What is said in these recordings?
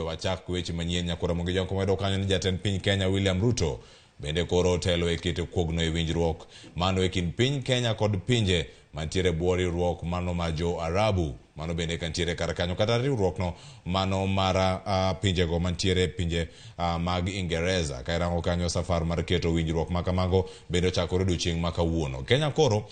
wachak weche manyien nyakora Ramogi Jwang' komedo kanyo ni jatend piny Kenya William Ruto bende koro otelo e keto kogno e winjruok mano e kind piny Kenya kod pinje mantiere bwo riwruok mano ma jo Arabu mano bende kantiere kar kanyo kata riwruok no mano mar pinjego mantiere pinje mag Ingereza. Ka irango kanyo safar mar keto winjruok ma kamago bende ochakore odiochieng' ma kawuono. Kenya koro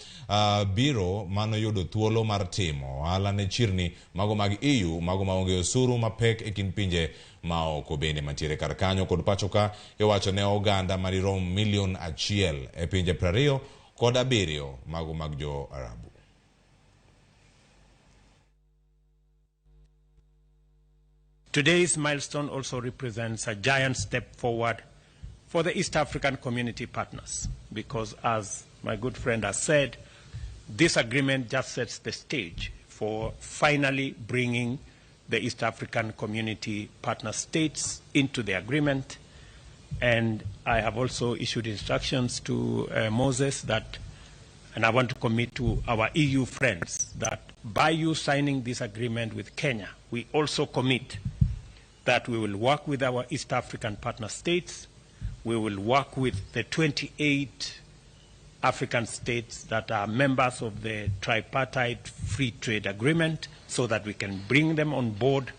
biro mano yudo thuolo mar timo ohala ne chirni mago mag EU mago maonge osuru mapek e kind pinje ma oko bende mantiere kar kanyo kod pacho ka iwacho ne oganda madirom milion 1 e pinje 27 mago mag jo Arabu. Today's milestone also represents a giant step forward for the East African community partners, because as my good friend has said, this agreement just sets the stage for finally bringing the East African community partner states into the agreement. And I have also issued instructions to Moses that, and I want to commit to our EU friends, that by you signing this agreement with Kenya, we also commit that we will work with our East African partner states, we will work with the 28 African states that are members of the tripartite free trade agreement, so that we can bring them on board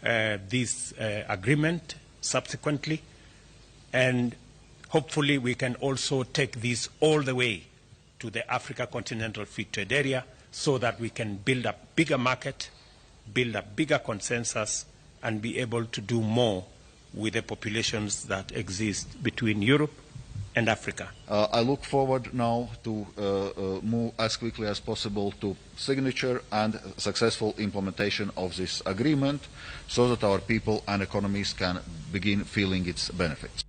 this agreement subsequently. And hopefully we can also take this all the way to the Africa Continental Free Trade Area, so that we can build a bigger market, build a bigger consensus, and be able to do more with the populations that exist between Europe and Africa. I look forward now to move as quickly as possible to signature and successful implementation of this agreement, so that our people and economies can begin feeling its benefits.